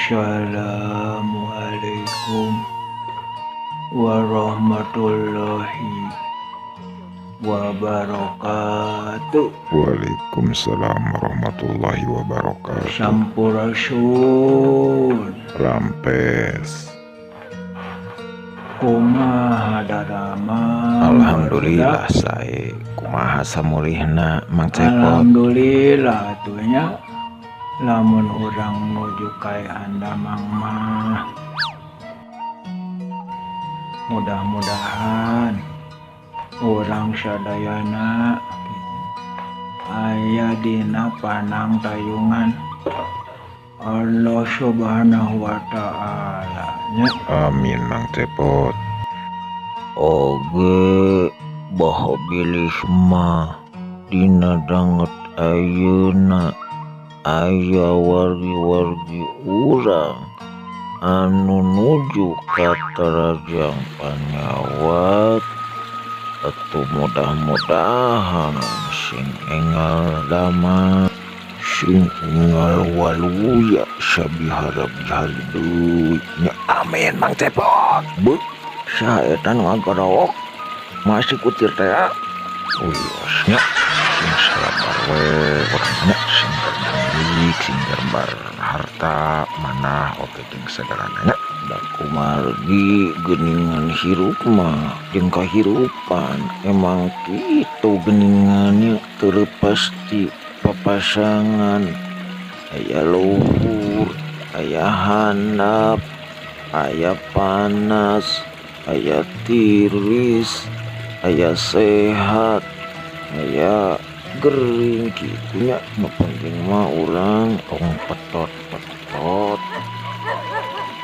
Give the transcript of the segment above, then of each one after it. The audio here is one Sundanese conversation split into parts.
Assalamualaikum warahmatullahi wabarakatuh. Waalaikumsalam warahmatullahi wabarakatuh. Sampurasun. Rampes. Kumaha daramang? Alhamdulillah sae. Kumaha samulihna Mang Cepot? Alhamdulillah atuh nya. Lamun urang nuju kaehan damang mah mudah-mudahan urang sadayana aya dina panang tayungan Allah Subhanahu wa Ta'ala nya. Amin Mang Cepot. Oge boh bilih mah dina danget ayeuna aya wargi-wargi urang anu nuju ka Tarajang Panyawat. Atuh mudah-mudahan sing engal damang, sing engal waluya sabihara-bihari deui nya. Amin Mang Cepot. Beuh, saha eta nu ngagarowok masih kutir teh. Wios nya, sing sabar we urang nya, sing bernamik, sing gerbar harta manah oge jeung sagalana nya. Da kumargi geuningan hirup mah jeung kahirupan emang kitu geuningannya teu leupas ti papasangan. Aya luhur, aya handap, aya panas, aya tiris, aya sehat, aya gering kitu nya. Nu penting mah urang tong petot-petot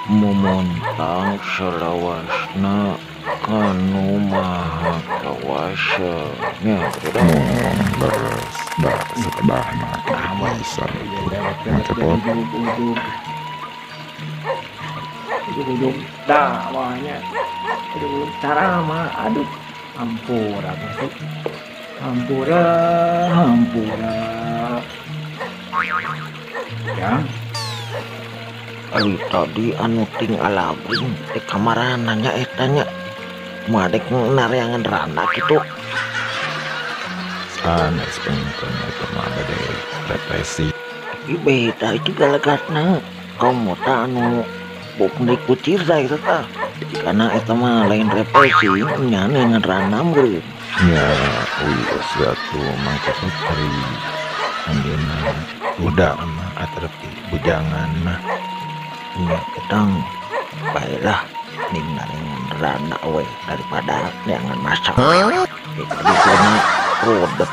mumontang salawasna kanu maha kawasa nya. Mun leres da setebahna kitu pisan Mang Cepot. Ujug-ujug dakwahnya, ujug-ujug ceramah, aduh hampura gitu. Hampura, hampura. Ya. Ari tadi anu ting alabring teh kamarana nya eta nya. Madek nareangan randa kitu. Sanes penonton eta mah bade refreshing. Tapi beda itu galagatna. Komo tah anu bok deui kucir tah eta tah. Karena eta mah lain refreshing nya neangan randa meureun. Nya wios atuh Mang Cepot ari anjeunna budak mah atrepi bujangan mah. Nya ketang baelah ning nareangan randa we daripada neangan masak. Dikena rodep.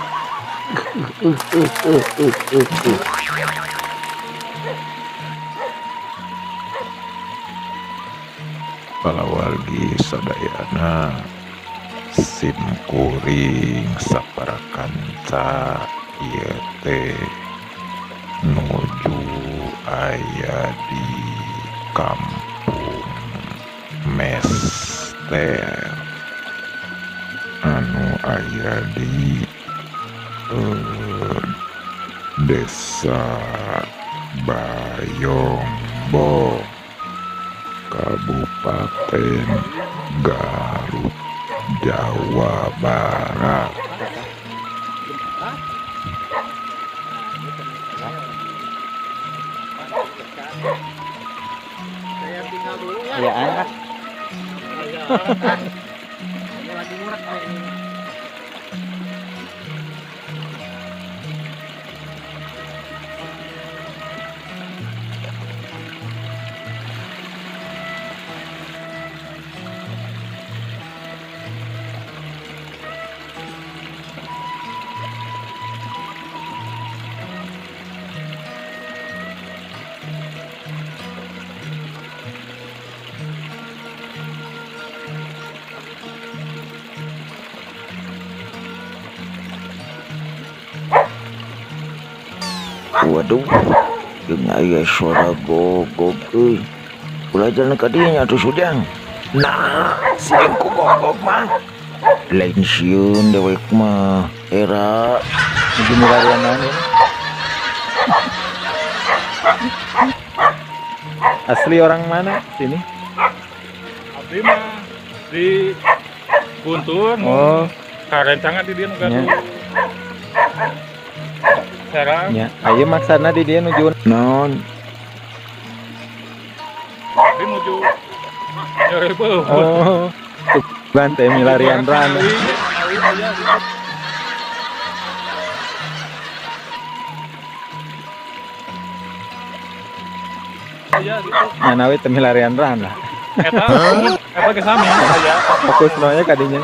Palawargi sadayana sim kuring saparakanca ieu teh nuju aya di Kampung Mester anu aya di Desa Bayongbong, Kabupaten Garut, Jawa Barat. Ya anak. Waduh, jeung aya suara gogog euy. Ulah jalan ka dieu nya atuh Sujang. Nah, sieun ku gogog mah. Lain sieun dewek mah, era. Nuju milarian naon ieu? Asli orang mana sini? Abdi mah di Guntur. Oh, karencangan di dieu nu gaduh. Serang. Nya, aya maksana di dieu nuju Naon? Abdi nuju nyeri beuh. Oh. Tuh teh milarian ran. Nya nawe teh milarian ran lah. Eta eta ge sami aya. Fokus nya kadinya.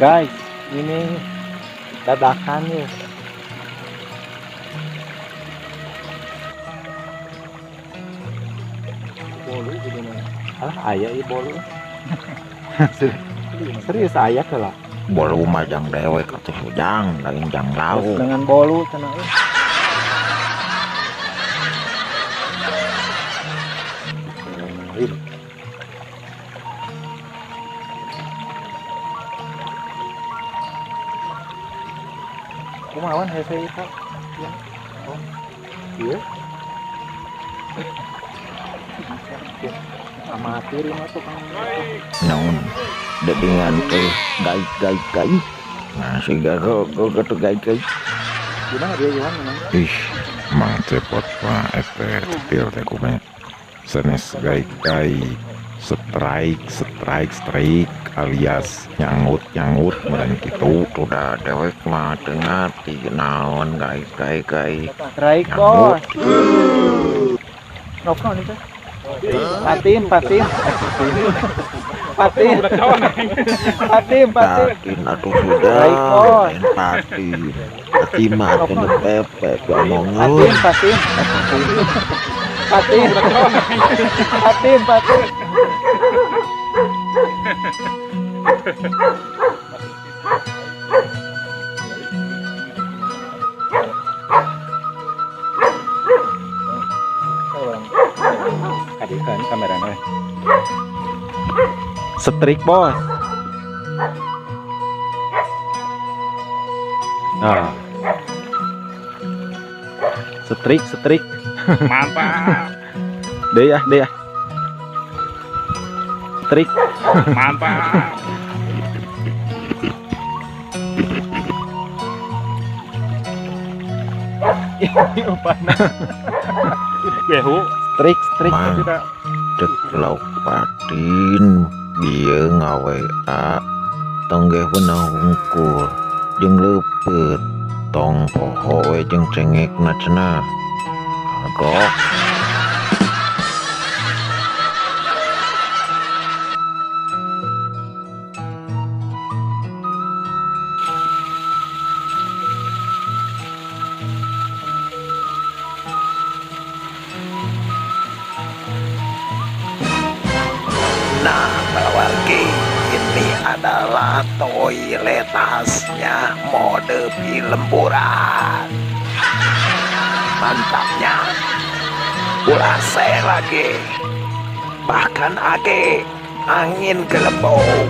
Guys, ini dadakan ya. Bolu gitu. Alah aya ieu bolu. Serius aya teh lah. Bolu mah jang dewek atuh jang, lain jang lauk. Dengan bolu cenah euy. Kumaha hese ieu? Ya. Oh. Ieu. Amatir mah tukang. Naon? Dedingan teh gaik gaik gaik. Nah, siga gogog atuh gaik gaik. Gimana dia gimana? Ih, Mang Cepot mah eta til teh kumaha. Sanes gaik gaik, strike strike strike alias nyangut nyangut meureun kitu. Udah dewek mah teu ngarti naon gaik gaik gaik. Strike bos. Nopno nih teh. Patin patin. Patin. Patin patin. Patin atuh sudah. Lain patin. Patin mah kena pepek omongan. Patin patin. Patin. Patin patin. Kadikan kameranya. Strik bos. Nah. Strik strik. Mantap. Deh ya, deh ya. Strik. Mantap. Ini upana. Behu. Strik strik. Mang, cek lauk patin bieu ngawa tonggeh beunang hungkul jeung leupeut tong poho we jeung cengekna cenah. Kagok. Nah, wargi, ini adalah toilet khasnya mode film Borat. Mantapnya, ulah saya lagi, bahkan age angin gelembung.